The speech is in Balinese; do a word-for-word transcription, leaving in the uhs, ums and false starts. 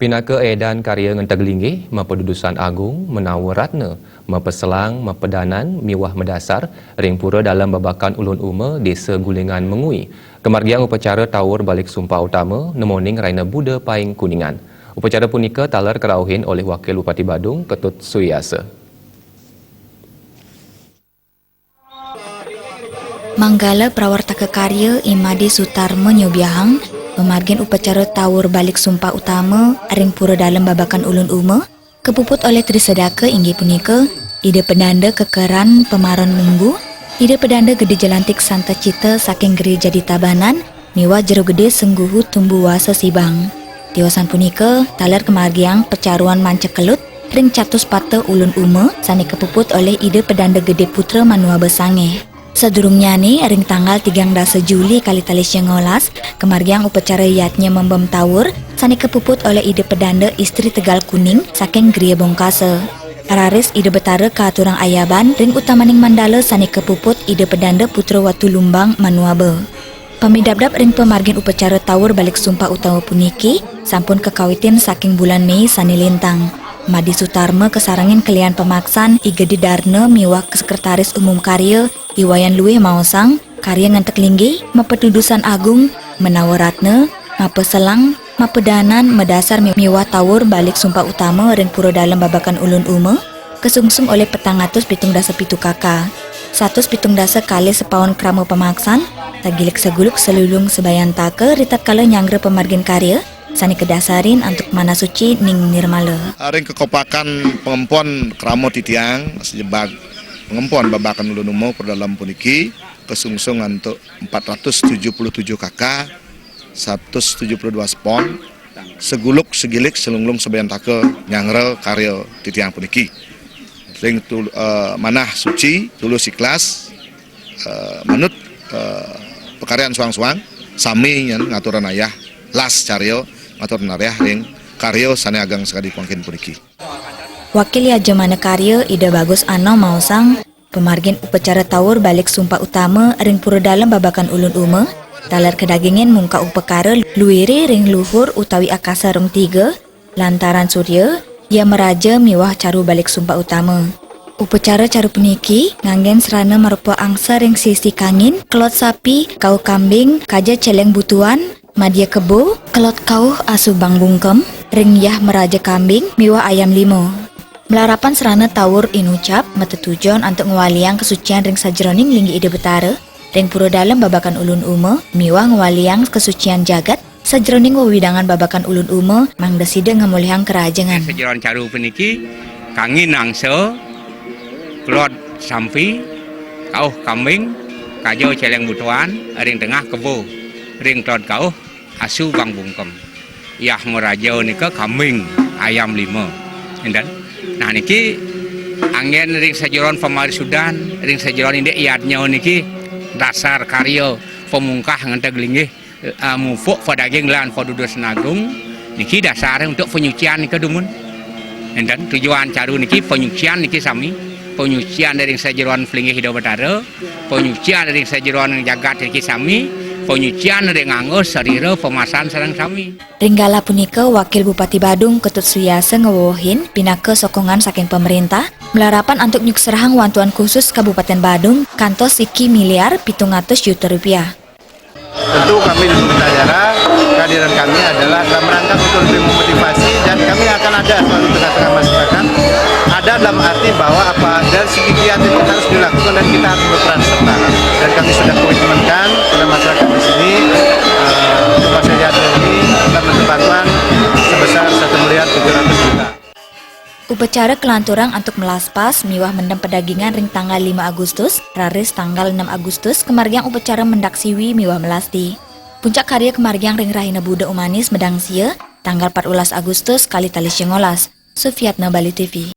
Pinaka edan karya ngenteg linggih, mapadudusan agung, menawa ratna, mapaselang, mapadanan, miwah madasar, ring pura dalem babakan Ulun Uma, Desa Gulingan Mengwi. Kamargiang upacara tawur balik sumpah utama, nemoning Raina Buda Paing Kuningan. Upacara punika taler karauhin olih Wakil Bupati Badung, Ketut Suyasa. Manggala prawartaka karya I Made Sutarma nyobiahang pamargin upacara tawur balik sumpah utama ring pura dalem babakan Ulun Uma, kapuput olih Tri Sedaka inggih punika Ida Pedanda Kekeran Pamaron Munggu, Ida Pedanda Gede Jelantik Santa Cita saking Gria Jadi Tabanan, miwah Jero Gede Sengguhu Tumbuwasa Sibang. Tiosan punika taler kamargiang pacaruan manca kelut ring catus pata Ulun Uma sane kapuput olih Ida Pedanda Gede Putra Manuaba Sangeh. Sadurungnyane ring tanggal tigang dasa Juli kalih tali sia ngolas, kamargiang upacara yadnya membem tawur sane kapuput olih Ida Pedanda Istri Tegal Kuning saking Gria Bongkasa. Raris Ida Betara kaaturang ayaban ring utamaning mandala sane kapuput Ida Pedanda Putra Watu Lumbang Manuaba. Pamidabdab ring pamargin upacara tawur balik sumpah utama puniki sampun kakawitin saking bulan Mei sane lintang. Made Sutarma kasarengin kalian pamaksan I Gede Darna miwah Sekretaris Umum Karya I Wayan Luih maosang, karya ngenteg linggih, mapadudusan agung, menawa ratna, mapaselang, mapadanan, madasar mi-, miwah tawur balik sumpah utama ring pura dalem babakan Ulun Uma, kasungsung olih petang atus pitung dasa pitu kaka. Satus pitung dasa kalih sepaon krama pamaksan, sagilik saguluk salunglung sabayantaka ritatkala nyanggra pamargin karya, sane kadasarin antuk manah suci ning nirmala. Ring kekopakan pangempon krama titiang, sajebag pangempon babakan Ulun Uma pura dalem puniki, kasungsung antuk empat ratus tujuh puluh tujuh kaka, satus tujuh puluh dua sepaon, saguluk sagilik salunglung sabayantaka nyanggra karya titiang puniki. Ring tul-, eh, manah suci, tulus ikhlas, eh, manut, eh, pakaryan suang-suang, sami nyen ngaturang ayah, las carya ngaturang ayah ring karya sane ageng sakadi pamangkin puniki. Wakil Yajamana Karya Ida Bagus Anom maosang, pamargin upacara tawur balik sumpah utama ring pura dalem babakan Ulun Uma, taler kadagingin mungkak upakara luire ring luhur utawi akasa rung tiga, lantaran surya, Yamaraja miwah caru balik sumpah utama. Upacara caru puniki nganggen srana marupa angsa ring sisi kangin, kelod sapi, kauh kambing, kaja celeng butuan, madya kebo, kelod kauh asu bang bungkem, ring Yamaraja kambing, miwah ayam lima. Malarapan srana tawur inucap matetujon antuk ngwaliang kasucian ring sajeroning linggih Ida Betara, ring pura dalem babakan Ulun Uma, miwah ngwaliang kasucian jagat sajeroning wewidangan babakan Ulun Uma, mangda sida ngamolihang karahajengan. Sajeroning caru puniki, kangin angsa, kelod sampi, kauh kambing, kaja celeng butuan, ring tengah kebo, ring kelod kauh, asu bang bungkem. Yamaraja nika kambing, ayam lima. Enten. Nah, niki anggen ring sajeroning pamarisudan, ring sajeroning indik yadnya niki dasar karya pamungkah ngenteg linggih, eh, mupuk padaging lan padudusan agung, niki dasar untuk penyucian nika dumun. Enten, tujuan caru niki penyucian niki sami, penyucian ring sajeroning palinggih Ida Betara, penyucian ring sajeroning jagat niki sami, penyucian ring angga sarira pamasan sareng sami. Ring galah punika, Wakil Bupati Badung Ketut Suyasa ngwewehin pinaka sokongan saking pamerintah, malarapan antuk nyukserahang wantuan khusus Kabupaten Badung kantos siki miliar pitung atus juta rupiah. Tentu kami di Komite Acara, kehadiran kami adalah dalam rangka untuk lebih memotivasi, dan kami akan ada selalu di tengah-tengah masyarakat. Ada dalam arti bahwa apa, dari segi kiat itu harus dilakukan dan kita harus berperan serta. Dan kami sudah komitmenkan pada masyarakat di sini, eh, untuk Pasca Jatuh ini kita menerima bantuan sebesar satu miliar tujuh ratus juta. Upacara kalanturang antuk melaspas miwah mendem pedagingan ring tanggal lima Agustus, raris tanggal enam Agustus kamargiang upacara mendak siwi miwah melasti. Puncak karya kamargiang ring Rahina Buda Umanis Medangsia, tanggal empat belas Agustus kalih tali sia ngolas. Sufiatna, Bali T V.